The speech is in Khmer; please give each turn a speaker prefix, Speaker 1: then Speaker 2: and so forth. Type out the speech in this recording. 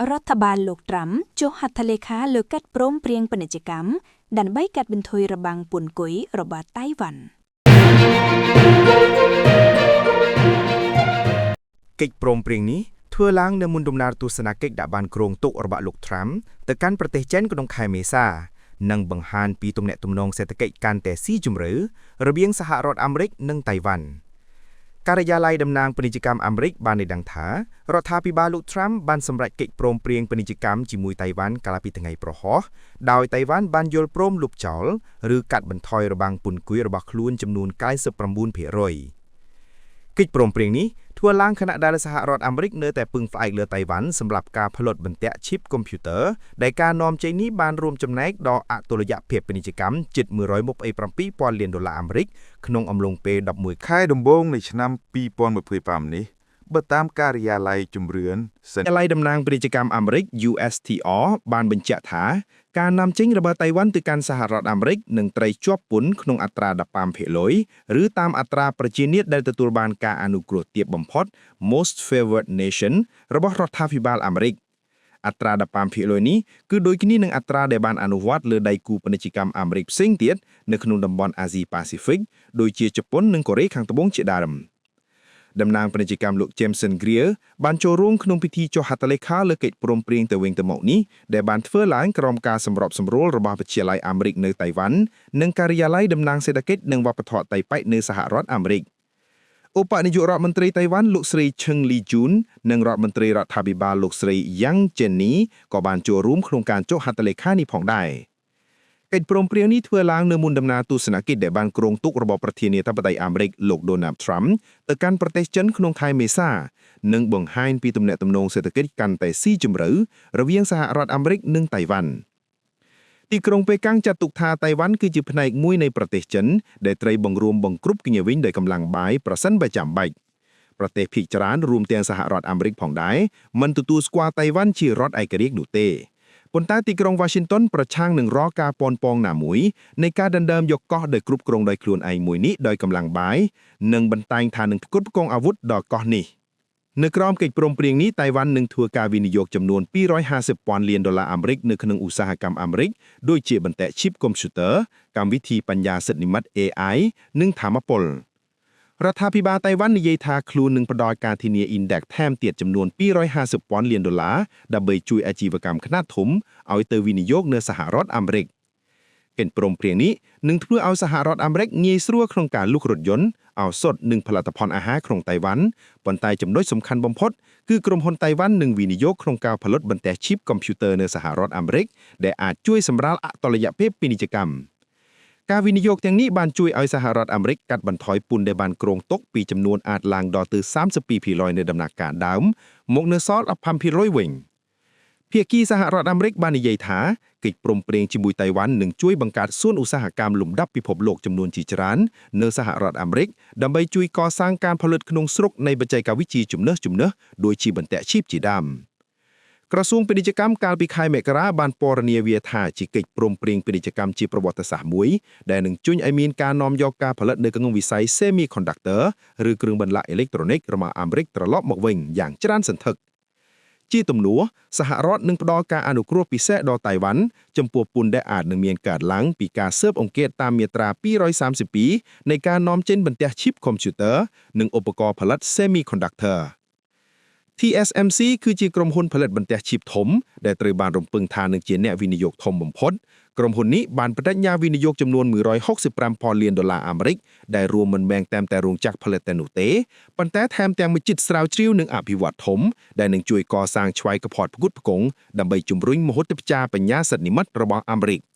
Speaker 1: រដ្ឋបាលលោកត្រាំចុះហត្ថលេខាលើកិច្ចព្រមព្រៀងពាណិជ្ជកម្មដើម្បីកាត់បន្ថយរបាំងពន្ធគុយរបស់តៃវ៉ាន់
Speaker 2: កិច្ចព្រមព្រៀងនេះធ្វើឡើងនៅមុនដំណើរទស្សនកិច្ចដែលបានគ្រោងទុករបស់លោកត្រាំទៅកាន់ប្រទេសចិនក្នុងខែមេសានិងបង្ហាញពីទំនាក់ទំនងសេដ្ឋកិច្ចកាន់តែស៊ីជម្រៅរវាងសហរដ្ឋអាមេរិកនិងតៃវ៉ាន់ការិយាល័យតំណាងពាណិជ្ជកម្មអាមេរិកបានឲ្យដឹងថារដ្ឋាភិបាលលោកត្រាំបានសម្រេចកិច្ចព្រមព្រៀងពាណិជ្ជកម្មជាមួយតៃវ៉ាន់កាលពីថ្ងៃព្រហស្បតិ៍ដោយតៃវ៉ាន់បានយល់ព្រមលុបចោលឬកាត់បន្ថយរបាំងពន្ធគុយរបស់ខ្លួនចំនួន99%កិច្ចព្រមព្រៀងនេះធ្វើឡើងខណៈដែលសហរដ្ឋអាមេរិកនៅតែពឹងផ្អែកលើតៃវ៉ាន់សម្រាប់ការផលិតបន្ទាក់ឈីបកុំព្យូទ័រដែលការនាំចេញនេះបានរួមចំណែកដល់អតុល្យភាពពាណិជ្ជកម្មជិត127ពាន់លានដុល្លារអាមេរិកក្នុងអំឡុងពេល11
Speaker 3: ខែដំបូងនៃឆ្នាំ2025នេះបើតាមការិយាល័យជំរឿនសិន
Speaker 2: ការិយាល័យតំណាងពាណិជ្ជកម្មអាមេរិក USTR បានបញ្ជាក់ថាការនាំចេញរបស់តៃវ៉ាន់ទៅកាន់សហរដ្ឋអាមេរិកនឹងត្រូវជាប់ពន្ធក្នុងអត្រា15%ឬតាមអត្រាប្រជានាថដែលទទួលបានការអនុគ្រោះទាបបំផុត Most Favored Nation របស់រដ្ឋាភិបាលអាមេរិកអត្រា15%នេះគឺដូចគ្នានឹងអត្រាដែលបានអនុវត្តលើដៃគូពាណិជ្ជកម្មអាមេរិកផ្សេងទៀតនៅក្នុងតំបន់អាស៊ីប៉ាស៊ីហ្វិកដូចជាជប៉ុននិងកូរ៉េខាងត្បូងជាដើម តំណាងពាណិជ្ជកម្មលោក Jameson Greer បានចូលរួមក្នុងពិធីចុះហត្ថលេខាលើកិច្ចព្រមព្រៀងទៅវិញទៅមកនេះដែលបានធ្វើឡើងក្រោមការសម្របសម្រួលរបស់វិទ្យាល័យអាមេរិកនៅតៃវ៉ាន់និងការិយាល័យតំណាងសេដ្ឋកិច្ចនិងវប្បធម៌តៃប៉ិនៅសហរដ្ឋអាមេរិកឧបនាយករដ្ឋមន្ត្រីតៃវ៉ាន់លោកស្រីឈឹងលីជូននិងរដ្ឋមន្ត្រីរដ្ឋាភិបាលលោកស្រីយ៉ាងជេននីក៏បានចូលរួមក្នុងការចុះហត្ថលេខានេះផងដែរ កិច្ចព្រមព្រៀងនេះធ្វើឡើងនៅមុនដំណើរទស្សនកិច្ចដែលបានគ្រោងទុករបស់ប្រធានាធិបតីអាមេរិកលោក Donald Trump ទៅកាន់ប្រទេសចិនក្នុងខែមេសានិងបង្ហាញពីទំនាក់ទំនងសេដ្ឋកិច្ចកាន់តែស៊ីជម្រៅរវាងសហរដ្ឋអាមេរិកនិងតៃវ៉ាន់ទីក្រុងប៉េកាំងចាត់ទុកថាតៃវ៉ាន់គឺជាផ្នែកមួយនៃប្រទេសចិនដែលត្រូវបង្រួមបង្គ្រប់គ្នាវិញដោយកម្លាំងបាយប្រសិនបើចាំបាច់ប្រទេសភាគច្រើនរួមទាំងសហរដ្ឋអាមេរិកផងដែរមិនទទួលស្គាល់តៃវ៉ាន់ជារដ្ឋឯករាជ្យនោះទេប៉ុន្តែទីក្រុង Washington ប្រឆាំងនឹងរាល់ការប៉ុនប៉ងណាមួយនៃការដណ្ដើមយកកោះដែលគ្រប់គ្រងដោយខ្លួនឯងមួយនេះដោយកម្លាំងបាយនិងបន្តែងថានឹងគ្រប់គ្រងអាវុធដល់កោះនេះនៅក្រោមកិច្ចព្រមព្រៀងនេះតៃវ៉ាន់នឹងធ្វើការវិនិយោគចំនួន250ពាន់លានដុល្លារអាមេរិកនៅក្នុងឧស្សាហកម្មអាមេរិកដូចជាបន្ទាក់ឈីបកុំព្យូទ័រកម្មវិធីបញ្ញាសិទ្ធិនិម្មិត AI និងថាមពលរដ្ឋាភិបាលតៃវ៉ាន់និយាយថាខ្លួននឹងផ្ដល់ការធានា Index ថែមទៀតចំនួន250ពាន់លានដុល្លារដើម្បីជួយអាជីវកម្មខ្នាតធំឲ្យទៅវិនិយោគនៅសហរដ្ឋអាមេរិកកិច្ចព្រមព្រៀងនេះនឹងធ្វើឲ្យសហរដ្ឋអាមេរិកងាយស្រួលក្នុងការលក់រថយន្តឱសថនិងផលិតផលអាហារក្នុងតៃវ៉ាន់ប៉ុន្តែចំណុចសំខាន់បំផុតគឺក្រុមហ៊ុនតៃវ៉ាន់នឹងវិនិយោគក្នុងការផលិតបន្ទះឈីបកុំព្យូទ័រនៅសហរដ្ឋអាមេរិកដែលអាចជួយសម្រាលអតុល្យភាពពាណិជ្ជកម្មការវិនិយោគទាំងនេះបានជួយឲ្យសហរដ្ឋអាមេរិកកាត់បន្ថយពន្ធដែលបានគ្រោងទុកពីចំនួនអាចឡើងដល់ទៅ32%នៅដំណាក់កាលដើមមកនៅសល់15%វិញភាគីសហរដ្ឋអាមេរិកបាននិយាយថាកិច្ចព្រមព្រៀងជាមួយតៃវ៉ាន់នឹងជួយបង្កើតសួនឧស្សាហកម្មលំដាប់ពិភពលោកចំនួនជាច្រើននៅសហរដ្ឋអាមេរិកដើម្បីជួយកសាងការផលិតក្នុងស្រុកនៃបច្ចេកវិទ្យាជំនះជំនះដូចជាបន្ទាក់ឈីបជាដើមក្រសួងពាណិជ្ជកម្មកាលពីខែមករាបានពណ៌នាវាថាជាកិច្ចព្រមព្រៀងពាណិជ្ជកម្មជាប្រវត្តិសាស្ត្រមួយដែលនឹងជួយឲ្យមានការនាំយកការផលិតនៅក្នុងវិស័យ Semiconductor ឬគ្រឿងបន្លាស់អេឡិចត្រូនិករបស់អាមេរិកត្រឡប់មកវិញយ៉ាងច្រើនសន្ធឹកជាទំនួសសហរដ្ឋនឹងផ្ដល់ការអនុគ្រោះពិសេសដល់តៃវ៉ាន់ចំពោះពន្ធដែលអាចនឹងមានកើតឡើងពីការស៊ើបអង្កេតតាមមាត្រា232នៃការនាំចេញបន្ទះឈីបកុំព្យូទ័រនិងឧបករណ៍ផលិត Semiconductor TSMC គឺជាក្រុមហ៊ុនផលិតបន្ទះឈីបធំដែលត្រូវបានរំពឹងថានឹងជាអ្នកវិនិយោគធំបំផុតក្រុមហ៊ុននេះបានប្តេជ្ញាវិនិយោគចំនួន165ពាន់លានដុល្លារអាមេរិកដែលរួមមិនមែនតែតែរោងចក្រផលិតតែនោះទេប៉ុន្តែថែមទាំងមួយចិត្តស្រាវជ្រាវនិងអភិវឌ្ឍធំដែលនឹងជួយកសាងឆ្វ័យកផតផ្គត់ផ្គង់ដើម្បីជំរុញមហិទ្ធិភាបញ្ញាសិទ្ធិនិម្មិតរបស់អាមេរិក។